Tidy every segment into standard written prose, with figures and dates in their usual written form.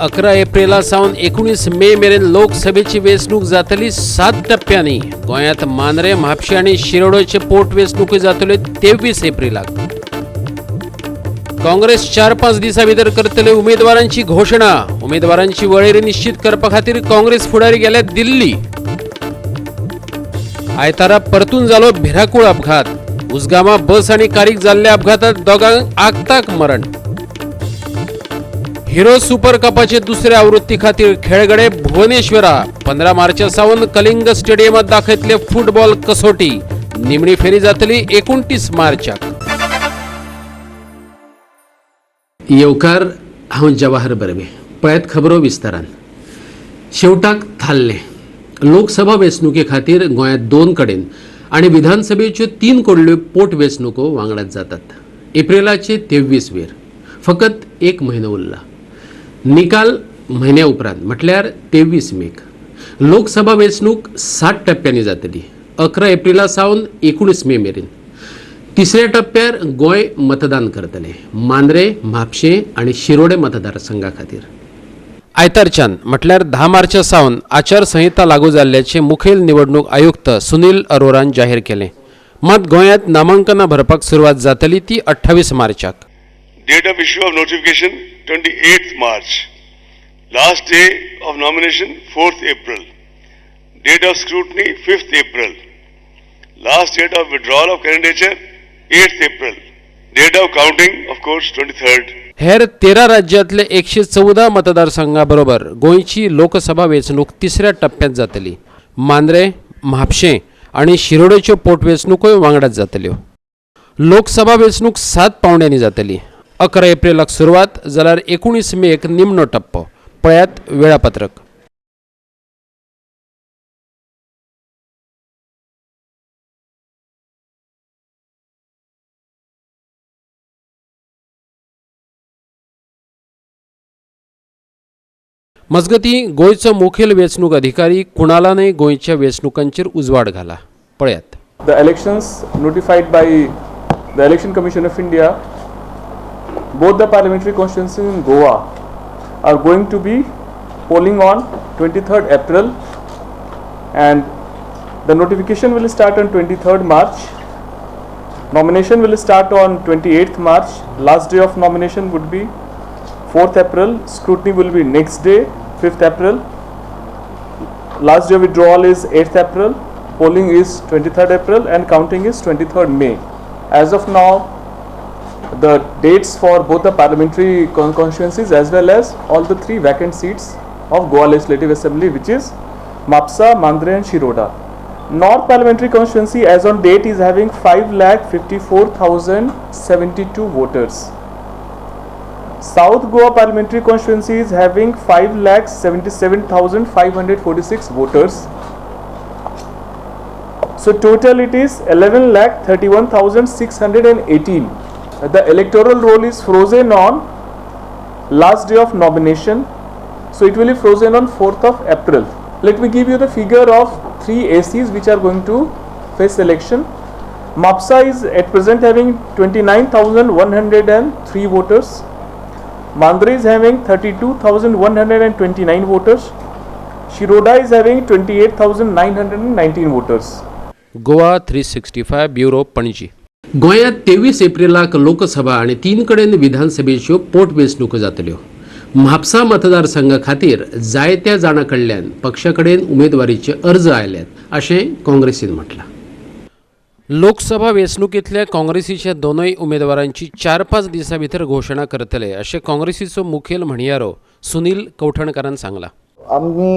11 Aprilia सावन 19 मे मेरेन लोकसभेची वेंचणूक जातली 7 टप्प्यांनी. गोंयांत मांद्रे, म्हापशें आनी शिरोडेचे पोट वेंचणुको जातल्यो 23 एप्रिलाक. काँग्रेस 4-5 दिसां भितर करतले उमेदवारांची घोशणा. उमेदवारांची वळेरी निश्चित करपा खातीर काँग्रेस फुडारी गेल्या दिल्ली. आयतारा परतून जालो भिरांकूळ अपघात. उजगामा बस आनी कारीक जाल्ल्या अपघातात दोगांक आगताक मरण. हिरो सुपर कपाचे दुसऱ्या आवृत्ती खातीर खेळगडे भुवनेश्वरा. 15 मार्चा सावन कलिंग स्टेडियमात दाखयतले फुटबॉल कसोटी. निमणी फेरी जातली 29 मार्चाक. येवकार, हांव जवाहर बर्वे. पळयात खबरो विस्तारान. शेवटाक थारलें, लोकसभा वेंचणुके खातीर गोंयांत 2 कडेन आनी विधानसभेच्यो 3 कडल्यो पोट वेंचणुको वांगडाच जातात. एप्रिलाचे 23 वेर फकत 1 म्हयनो उरला. निकाल म्हयन्या उपरांत म्हटल्यार 23 मेक. लोकसभा वेंचणूक 7 टप्प्यांनी जातली. 11 एप्रिला सावन 19 मे मेरेन. तिसऱ्या टप्प्यार गोंय मतदान करतले मांद्रे, म्हापशें आनी शिरोडे मतदारसंघा खातीर. आयतारच्यान म्हटल्यार 10 मार्चा सावन आचारसंहिता लागू जाल्ल्याचें मुखेल निवडणूक आयुक्त सुनील अरोरान जाहीर केलें. मात गोंयांत नामांकनां भरपाक सुरवात जातली ती 28 मार्चाक. Date of issue of notification 28th March. Last day of nomination 4th April. Date of scrutiny 5th April. Last date of withdrawal of candidature 8th April. Date of counting of course 23rd. हेर 13 राज्यांतले 114 मतदारसंघाबरोबर गोंयची लोकसभा वेंचणूक तिसऱ्या टप्प्यांत जातली. मांद्रे, म्हापशें आनी शिरोडेच्यो पोटवेंचणुकोय वांगडाच जातल्यो. लोकसभा वेंचणूक 7 पावंड्यांनी जातली. 11 एप्रिलाक सुरवात जाल्यार 19 मेक निमणो टप्पो. पळयात वेळापत्रक. मजगती गोंयचो मुखेल वेंचणूक अधिकारी कुणालानय गोंयच्या वेंचणुकांचेर उजवाड घाला. पळयात. The elections notified by the Election Commission of India, both the parliamentary constituencies in Goa are going to be polling on 23rd April, and the notification will start on 23rd March. Nomination will start on 28th March. Last day of nomination would be 4th April. Scrutiny will be next day, 5th April. Last day of withdrawal is 8th April. Polling is 23rd April and counting is 23rd May. As of now, the dates for both the parliamentary constituencies as well as all the 3 vacant seats of Goa Legislative Assembly, which is Mapsa, Mandre and Shiroda. North Parliamentary Constituency as on date is having 5,54,072 voters. South Goa Parliamentary Constituency is having 5,77,546 voters. So total it is 11,31,618. The electoral roll is frozen on last day of nomination. So it will be frozen on 4th of April. Let me give you the figure of 3 ACs which are going to face election. Mapsa is at present having 29,103 voters. Mandre is having 32,129 voters. Shiroda is having 28,919 voters. Goa 365 bureau, Panaji. गोंयांत 23 एप्रिलाक लोकसभा आनी 3 कडेन विधानसभेच्यो पोटवेंचणुको जातल्यो. म्हापसा मतदारसंघा खातीर जायत्या जाणां कडल्यान पक्षा कडेन उमेदवारीचे अर्ज आयल्यात अशें काँग्रेसीन म्हटलां. लोकसभा वेंचणुकेंतल्या काँग्रेसीच्या दोनूय उमेदवारांची 4-5 दिसां भितर घोशणा करतले अशें काँग्रेसीचो मुखेल म्हणयारो सुनील कवठणकारान सांगलां. आमी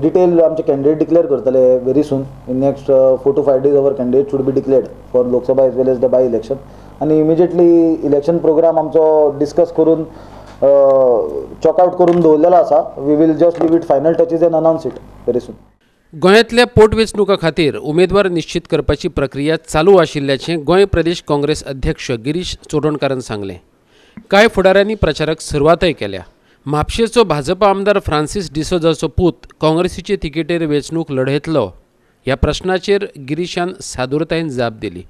डिटेल आमचे कॅन्डिडेट डिक्लेअर करतले very soon. In next 4 to 5 days our candidate should be declared for Lok Sabha as well as the by election. आनी इमिजिएटली इलेक्शन प्रोग्राम आमचो डिस्कस करून चॉक आउट करून दवरलेलो आसा. We will just leave it final touches and announce it very soon. गोंयांतल्या पोटवेंचणुका खातीर उमेदवार निश्चित करपाची प्रक्रिया चालू आशिल्ल्याचें गोंय प्रदेश काँग्रेस अध्यक्ष गिरीश चोडणकारान सांगलें. कांय फुडाऱ्यांनी प्रचाराक सुरवातय केल्या. म्हापशेचो भाजपा आमदार फ्रांसीस डिसोजाचो पूत काँग्रेसीचे तिकेटीर वेंचणूक लढयतलो ह्या प्रश्नाचेर गिरीशान सादुरतायेन जाप दिली.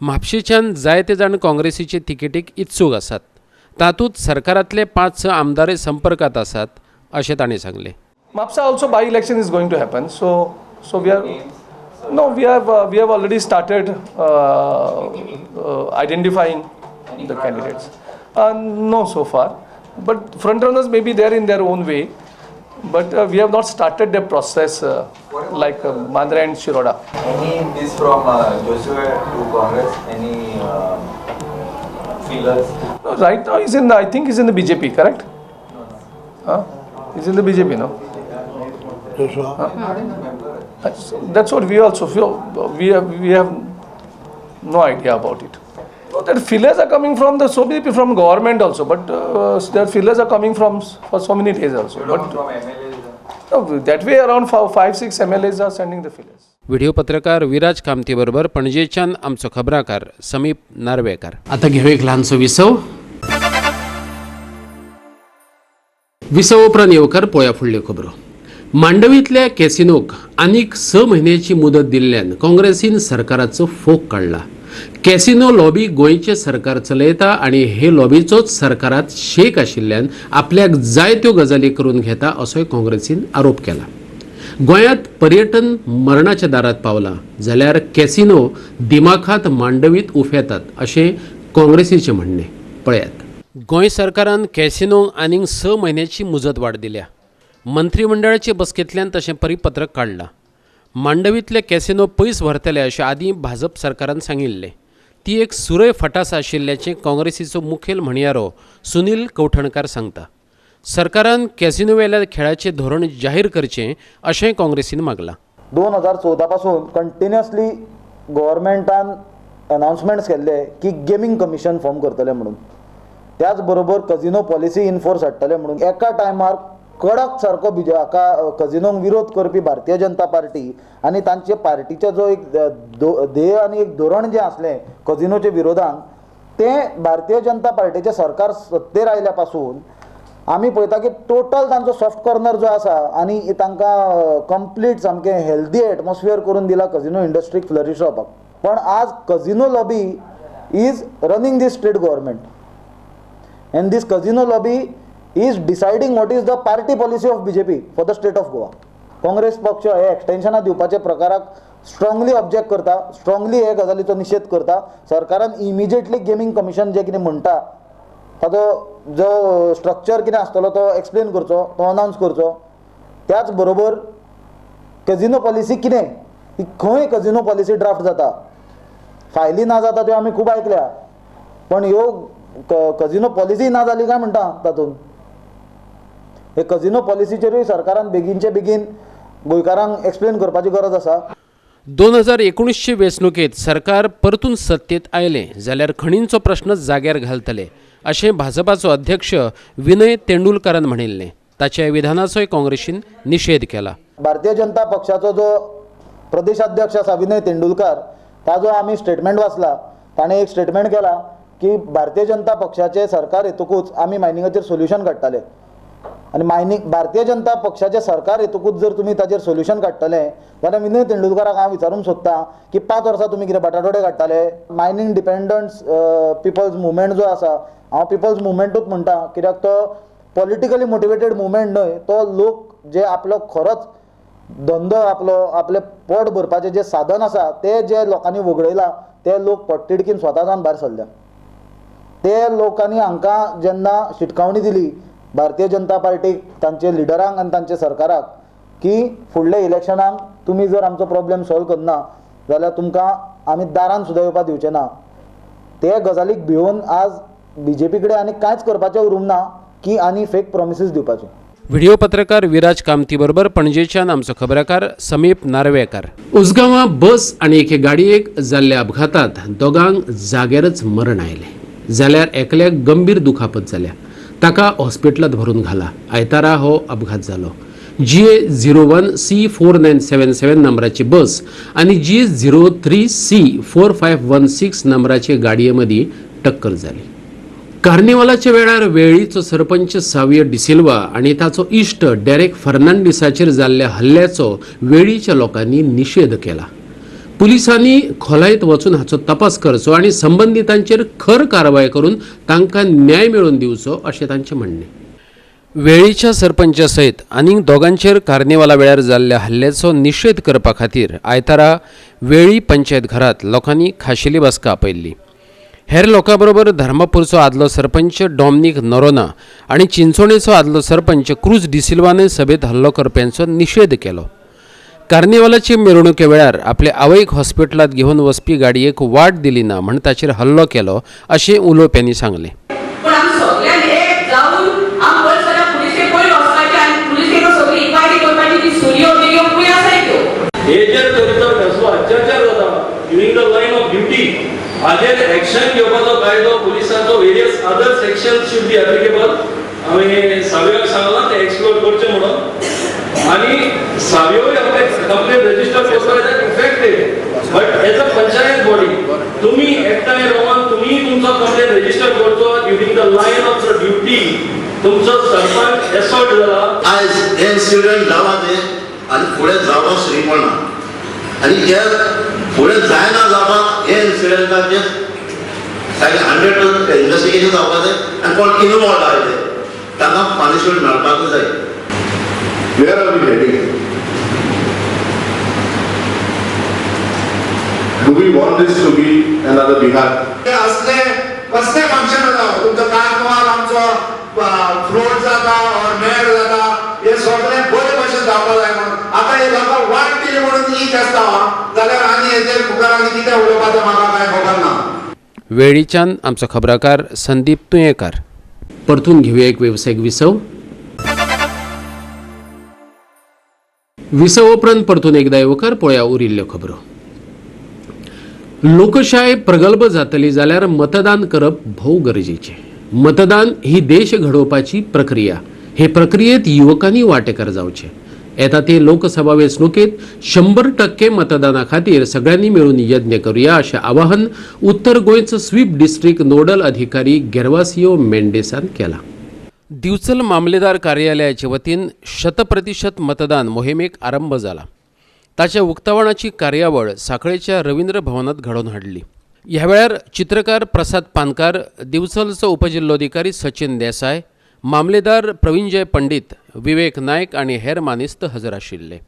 म्हापशेच्यान जायते जाण काँग्रेसीचे तिकेटीक इत्सूक आसात. तातूंत सरकारांतले 5-6 आमदारय संपर्कात आसात अशें तांणी सांगलें. Mapsa also by election is going to happen. So we are no we have already started identifying the candidates. No so far, but front runners may be there in their own way, but we have not started the process like Mandra and Shiroda. Any this from Joshua to Congress? Any feelers? No, right now he's in the, I think he's in the BJP, correct? No. Huh? He's in the BJP, no? Joshua. Huh? That's what we also feel. We have no idea about it. No, that feelers are coming from the so many people from government also, but their feelers are coming from for so many days also. But from MLAs. No, that way around 5-6 MLAs are sending the feelers. Video पत्रकार विराज कामती बरोबर पणजेच्यान आमचो खबराकार समीप नार्वेकर. आता घेऊ एक ल्हानसो विसव. विसव उपरांत येवकार पोया फुडल्यो खबरो. मांडवींतल्या कॅसिनोक आनीक 6 म्हयन्याची मुदत दिल्ल्यान काँग्रेसीन सरकाराचो फोग काडला. कॅसिनो लॉबी गोंयचें सरकार चलयता आनी हे लॉबीचोच सरकारांत शेक आशिल्ल्यान आपल्याक जाय त्यो गजाली करून घेता असोय काँग्रेसीन आरोप केला. गोंयांत पर्यटन मरणाच्या दारात पावलां जाल्यार कॅसिनो दिमाखात मांडवीत उफेतात अशें काँग्रेसीचें म्हणणें. पळयात. गोंय सरकारान कॅसिनोंक आनीक 6 म्हयन्याची मुजत वाड दिल्या. मंत्रीमंडळाचे बसकेंतल्यान तशें परिपत्रक काडलां. मांडवींतले कॅसिनो पयस व्हरतले अशें आदीं भाजप सरकारान सांगिल्लें. ती एक सुरय फटास आशिल्ल्याचें काँग्रेसीचो मुखेल म्हणयारो सुनील कवठणकार सांगता. सरकारान कॅसिनोवेल्या खेळाचें धोरण जाहीर करचें अशें काँग्रेसीन मागलां. 2014 पासून कंटिन्युअसली गव्हर्मेंटान अनाउन्समेंट्स केल्ले की गेमींग कमिशन फॉर्म करतले म्हणून, त्याच बरोबर कझिनो पॉलिसी इनफोर्स हाडटले म्हणून. एका टायमार कडक सारको हाका कझिनोंक विरोध करपी भारतीय जनता पार्टी आनी तांचे पार्टीचो जो एक ध्येय आनी एक धोरण जें आसलें कझिनोचे विरोधान, तें भारतीय जनता पार्टीचें सरकार सत्तेर आयल्या पासून आमी पळयता की टोटल तांचो सॉफ्ट कॉर्नर जो आसा आनी तांकां कंप्लीट सामकें हेल्दी एटमॉस्फियर करून दिला कझिनो इंडस्ट्रीक फ्लरीश जावपाक. पण आज casino lobby is running this state government and this casino lobby is deciding what is the party policy of BJP for the state of Goa. Congress पक्ष हे एक्सटेन्शनां दिवपाचे प्रकाराक strongly object करता, strongly हे गजालीचो निशेध करता. सरकारान इमिजिएटली गेमींग कमिशन जें कितें म्हणटा ताजो जो स्ट्रक्चर कितें आसतलो तो एक्सप्लेन करचो, तो अनाउन्स करचो. त्याच बरोबर कझिनो पॉलिसी कितें, ती खंय कझिनो पॉलिसी ड्राफ्ट जाता, फायली ना जाता त्यो आमी खूब आयकल्या, पण ह्यो कझिनो पॉलिसी ना जाली काय म्हणटा तातूंत. हे कझिनो पॉलिसीचेरूय सरकारान बेगीनचे बेगीन गोंयकारांक एक्सप्लेन करपाची गरज आसा. 2019 वेंचणुकेंत सरकार परतून सत्तेत आयलें जाल्यार खणींचो प्रश्न जाग्यार घालतले अशें भाजपाचो अध्यक्ष विनय तेंडुलकारान म्हणिल्लें. ताच्या विधानाचोय काँग्रेसीन निशेध केला. भारतीय जनता पक्षाचो जो प्रदेशाध्यक्ष आसा विनय तेंडुलकार, ताजो आमी स्टेटमेंट वाचला. ताणें एक स्टेटमेंट केला की भारतीय जनता पक्षाचें सरकार येतकूच आमी मायनिंगाचेर सोल्युशन काडटाले आनी मायनिंग भारतीय जनता पक्षाचें सरकार येतकूच जर तुमी ताचेर सोल्युशन काडटले जाल्यार विनय तेंडुलकाराक हांव विचारूंक सोदता की 5 वर्सां तुमी कितें बटाटवडे काडटाले? मायनिंग डिपेंडंट्स पिपल्स मुवमेंट जो आसा, हांव पिपल्स मुवमेंटूच म्हणटा कित्याक तो पॉलिटिकली मोटिवेटेड मुवमेंट न्हय, तो लोक जे आपलो खरोच धंदो आपलो आपलें पोट भरपाचें जें साधन आसा तें जे लोकांनी वगळयलां ते लोक पोटतिडकीन स्वता जावन भायर सरल्या. ते लोकांनी हांकां जेन्ना शिटकावणी दिली भारतीय जनता पार्टीक, तांचे लिडरांक आनी तांचे सरकाराक की फुडल्या इलेक्शनाक तुमी जर आमचो प्रॉब्लेम सॉल्व करना जाल्यार तुमकां आमी दारान सुद्दां येवपाक दिवचे ना, ते गजालीक भिवन आज बीजेपी कडेन आनी कांयच करपाचें उरूंक ना की आनी फेक प्रॉमिसीस दिवपाचे. व्हिडिओ पत्रकार विराज कामती बरोबर पणजेच्यान आमचो खबराकार समीप नार्वेकर. उसगांवां बस आनी एके गाडयेक जाल्ल्या अपघातात दोगांक जाग्यारच मरण आयलें जाल्यार एकल्याक गंभीर दुखापत जाल्या. ताका हॉस्पिटलांत व्हरून घाला. आयतारा हो अपघात जालो. GA 01C 4977 नंबराची बस आनी GA 03C 4516 नंबराचे गाडये मदीं टक्कर जाली. कार्निवालाच्या वेळार वेळीचो सरपंच सावियो डिसिल्वा आनी ताचो इश्ट डेरेक फर्नांडीसाचेर जाल्ल्या हल्ल्याचो वेळीच्या लोकांनी निशेध केला. पुलिसांनी खोलायेंत वचून हाचो तपास करचो आनी संबंदितांचेर खर कारवाय करून तांकां न्याय मेळोवन दिवचो अशें तांचें म्हणणें. वेळीच्या सरपंचा सयत आनीक दोगांचेर कार्निवाला वेळार जाल्ल्या हल्ल्याचो निशेध करपा खातीर आयतारा वेळी पंचायत घरांत लोकांनी खाशेली बसका आपयल्ली. हेर लोकां बरोबर धर्मापूरचो आदलो सरपंच डॉमनीक नरोना आनी चिंचोणेचो आदलो सरपंच क्रूज डिसिल्वानय सभेत हल्लो करप्यांचो निशेध केलो. कार्निवालाचे मिरवणुके वेळार आपले आवयक हॉस्पिटलांत घेवन वचपी गाडयेक वाट दिली ना म्हण ताचेर हल्लो केलो अशें उलोवप्यांनी सांगलें. हाजेर एक्शन घेवपाचो कायदो पुलिसांचो various other section should be applicable. हांवें सावयोक सांगलां तें एक्सप्लोर करचें म्हणून आनी सावयोय आपले कंप्लेन रजिस्टर करपाक जाय effective. But as a panchayat body तुमी एकठांय रावन तुमी तुमचो कंप्लेन रजिस्टर करचो during the line of the duty. तुमचो सरपंच एसॉल्ट जाला. आयज हे इन्सिडंट जालां तें आनी फुडें जावपाक श्रीपणा आनी हे फुडें जायना जावपाक हे इन्सिडंटाचेर सारकें 100% इन्वेस्टिगेशन जावपाक जाय आनी कोण इनवॉल्व आहा ते तांकां पनिशमेंट मेळपाक जाय. Where are we heading? Do we want this to be another Bihar? असले कसले फंक्शन जाता तुमचो कार्निवाल आमचो फ्लोट जाता ऑर मेळ जाता हे सगळें बरे भशेन जावपाक जाय म्हणून आतां हे लोकांक वाट दिली म्हणून ही आसता जाल्यार आनी हेजेर मुखार आनी कितें उलोवपाचें म्हाका कांय खबर ना. वेळीच्यान आमचो खबराकार संदीप तुयेंकार. परतून घेवया एक वेवसायीक विसव. विसव उपरांत परतून एकदा येवकार पळया उरिल्ल्यो खबरो. लोकशाय प्रगल्भ जातली जाल्यार मतदान करप भोव गरजेचें. मतदान ही देश घडोवपाची प्रक्रिया. हे प्रक्रियेत युवकांनी वांटेकार जावचे. येता ते लोकसभा वेंचणुकेत 100% मतदाना खातीर सगळ्यांनी मेळून यत्न करुया अशें आवाहन उत्तर गोंयचो स्वीप डिस्ट्रिक्ट नोडल अधिकारी गेरवासियो मेंडेसान केलां. दिवचल मामलेदार कार्यालयाचे वतीन 100% मतदान मोहिमेक आरंभ जाला. ताच्या उक्तावणाची कार्यावळ सांखळेच्या रवींद्र भवनात घडोवन हाडली. ह्या वेळार चित्रकार प्रसाद पानकार, दिवचलचो उपजिल्लोधिकारी सचिन देसाय, मामलेदार प्रवीणजय पंडित, विवेक नायक आनी हेर मानेस्त हजर आशिल्ले.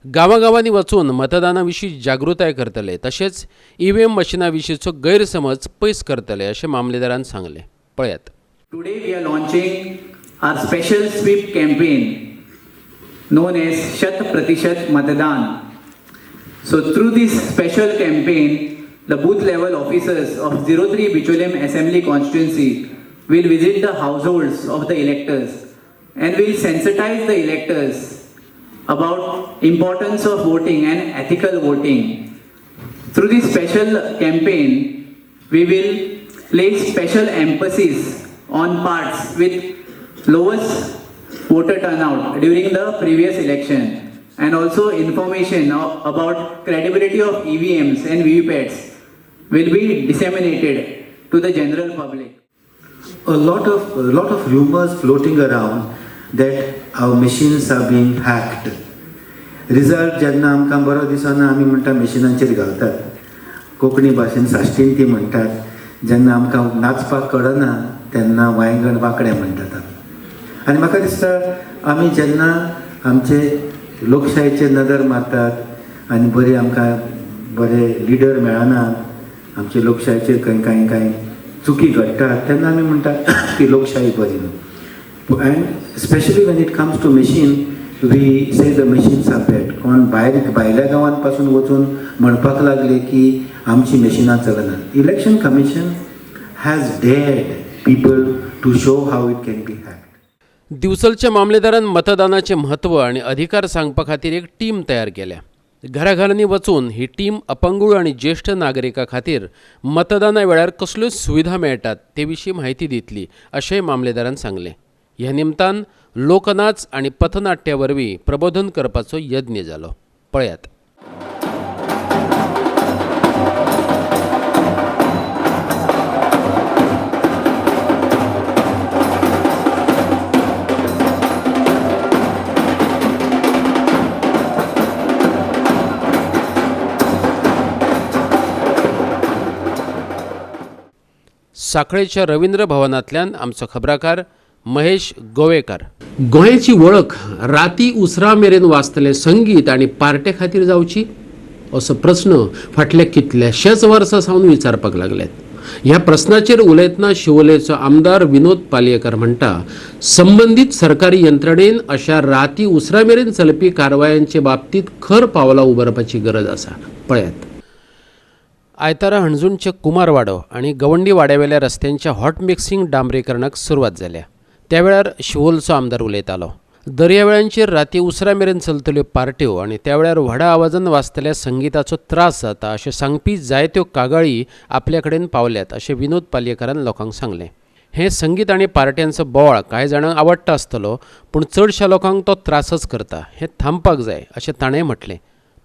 गांवागांवांनी वचून मतदाना विशीं जागृताय करतले तशेंच ईव्हीएम मशिना विशींचो गैरसमज पयस करतले अशें मामलेदारान सांगलें. पळयात. Today we are launching our special SVEEP campaign known as 100% Matdaan. So through this special campaign, the booth level officers of 03 Bicholim Assembly constituency will visit the households of the electors and will sensitize the electors about importance of voting and ethical voting. Through this special campaign, we will place special emphasis on parts with lowest voter turnout during the previous election and also information about credibility of EVMs and VVPATs will be disseminated to the general public. A lot of rumors floating around that our machines are being hacked. Result जेन्ना आमकां बरो दिसना आमी म्हणटा मशिनांचेर घालतात. कोंकणी भाशेन साश्टीन ती म्हणटात जेन्ना आमकां नाचपाक कळना तेन्ना वायंगण वांकडें म्हणटात आमी. आनी म्हाका दिसता आमी जेन्ना आमचे लोकशायेचेर नदर मारतात आनी बरे आमकां बरे लिडर मेळनात, आमचे लोकशायेचेर खंय कांय कांय चुकी घडटात तेन्ना आमी म्हणटात की लोकशाही बरी न्हू. And specially when it comes to machine we say the machines are bad. कोण भायर भायल्या गांवांत पासून वचून म्हणपाक लागले की आमची मशिनां चलनात. Election commission has dared people to show how it can be hacked. दिवचलच्या मामलेदारान मतदानाचें म्हत्व आनी अधिकार सांगपा खातीर एक टीम तयार केल्या. घराघरांनी वचून ही टीम अपंगूळ आनी ज्येश्ठ नागरिकां खातीर मतदाना वेळार कसल्यो सुविधा मेळटात ते विशीं म्हायती दितली अशेंय मामलेदारान सांगलें. ह्या निमतान लोकनाच आनी पथनाट्या वरवीं प्रबोधन करपाचो यत्न जालो. पळयात. साखळेच्या रवींद्र भवनांतल्यान आमचो खबराकार महेश गोवेकर. गोंयची वळख राती उसरा मेरेन वाजतलें संगीत आनी पार्टे खातीर जावची असो प्रस्न फाटल्या कितल्याशाच वर्सां सावन विचारपाक लागल्यात. ह्या प्रस्नाचेर उलयतना शिवोलेचो आमदार विनोद पालयेकर म्हणटा, संबंदीत सरकारी यंत्रणेन अशा राती उसरा मेरेन चलपी कारवायांचे बाबतींत खर पावलां उबारपाची गरज आसा. पळयात. आयतारा हणजूणचे कुमारवाडो आनी गवंडी वाड्यावेल्या रस्त्यांच्या हॉट मिक्सिंग डांबरीकरणाक सुरवात जाल्या. त्या वेळार शिवोलचो आमदार उलयतालो. दर्यावेळांचेर राती उसरा मेरेन चलतल्यो पार्ट्यो आनी त्या वेळार व्हडा आवाजान वाजतल्या संगिताचो त्रास जाता अशें सांगपी जायत्यो कागाळी आपल्या कडेन पावल्यात अशें विनोद पालयेकारान लोकांक सांगलें. हें संगीत आनी पार्ट्यांचो बोवाळ कांय जाणांक आवडटा आसतलो, पूण चडश्या लोकांक तो त्रासच करता. हें थांबपाक जाय अशें ताणें म्हटलें.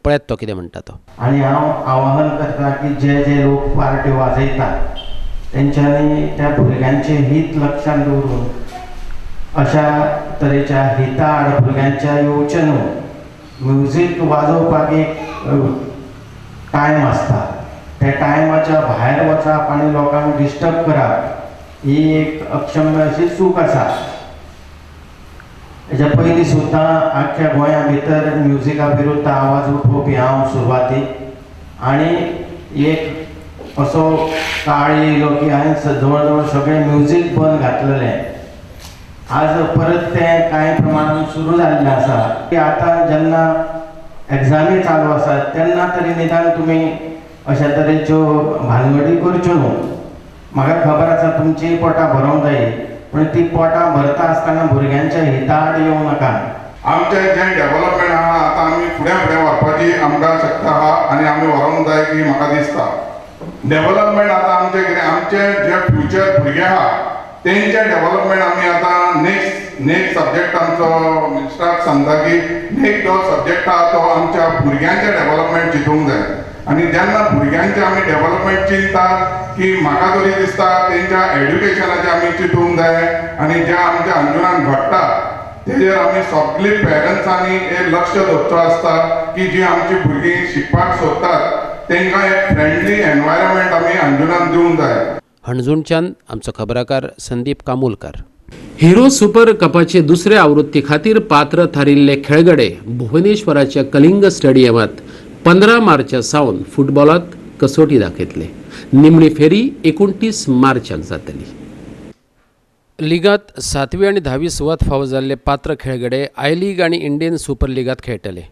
पळयात तो कितें म्हणटा तो. आनी हांव आवाहन करता की जे जे लोक पार्ट्यो वाजयतात तेंच्यांनी त्या भुरग्यांचें हीत लक्षांत दवरून अशा तरेच्या हिता आड भुरग्यांच्या येवचें न्हू. म्युजीक वाजोवपाक एक टायम आसता, त्या टायमाच्या भायर वचप आनी लोकांक डिस्टर्ब करप ही एक अक्षम्य अशी चूक आसा. हेच्या पयलीं सुद्दां आख्ख्या गोंया भितर म्युजिका विरुद्ध आवाज उठोवपी हांव सुरवातीक, आनी एक असो काळ येयलो की हांवें जवळ जवळ सगळें म्युजीक बंद घातलेलें. आज परत तें कांय प्रमाणान सुरू जाल्लें आसा की आतां जेन्ना एग्जामी चालू आसा तेन्ना तरी निदान तुमी अशा तरेच्यो भानगडी करच्यो न्हू. म्हाका खबर आसा तुमचीं पोटां भरोंक जाय, पूण ती पोटां भरता आसतना भुरग्यांच्या हिता आड येवं नाका. आमचें जें डेवलपमेंट आहा आतां आमी फुडें फुडें व्हरपाची आमकां शक्त आहा आनी आमी व्हरूंक जाय की म्हाका दिसता. डेवलपमेंट आतां आमचें कितें, आमचें जे फ्युचर भुरगे आहा तेंचें डेवलपमेंट आमी आतां नेक्स्ट सब्जेक्ट आमचो मिनिस्टराक सांगता की नेक्स्ट जो सब्जेक्ट आहा तो आमच्या भुरग्यांचें डेवलपमेंट चिंतूंक जाय. आनी जेन्ना भुरग्यांचें आमी डेवलपमेंट चिंततात की म्हाका तरी दिसता तेंच्या एड्युकेशनाचें आमी चिंतूंक जाय आनी ज्या आमच्या अंजुनान घडटा तेजेर आमी सगळीं पेरंट्सांनी हे लक्ष दवरचो आसता की जी आमची भुरगीं शिकपाक सोदतात तेंकां एक फ्रेंडली एनवायरमेंट आमी अंजुनान दिवंक जाय. हणजूणच्यान आमचो खबराकार संदीप कामुलकर. हिरो सुपर कपाचे दुसरे आवृत्ती खातीर पात्र थारिल्ले खेळगडे भुवनेश्वराच्या कलिंग स्टेडियमात 15 मार्चा सावन फुटबॉलात कसोटी दाखयतले. निमणी फेरी 29 मार्चाक जातली. लिगात 7वी आनी 10वी सुवात फावो जाल्ले पात्र खेळगडे I league आनी इंडियन सुपर लिगात खेळटले.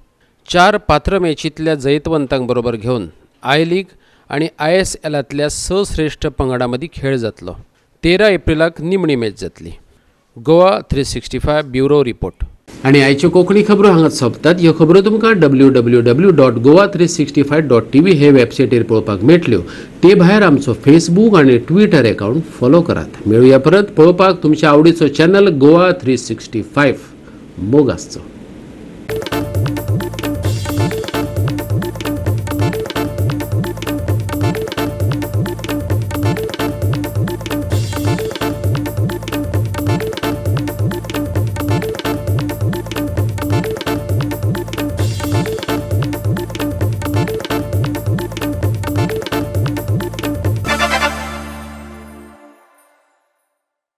4 पात्र मॅचींतल्या जैतवंतांक बरोबर घेवन I league आनी ISLांतल्या 6 श्रेश्ठ पंगडां मदीं खेळ जातलो. 13 एप्रिलाक निमणी मॅच जातली. Goa 365 bureau report. आनी आयच्यो कोंकणी खबरो हांगा सोंपतात. ह्यो खबरो तुमकां www.goa365.tv हे वेबसायटीर पळोवपाक मेळटल्यो. ते भायर आमचो फेसबूक आनी ट्विटर अकाउंट फॉलो करात. मेळुया परत पळोवपाक तुमच्या आवडीचो चॅनल गोवा 365. मोग आसचो.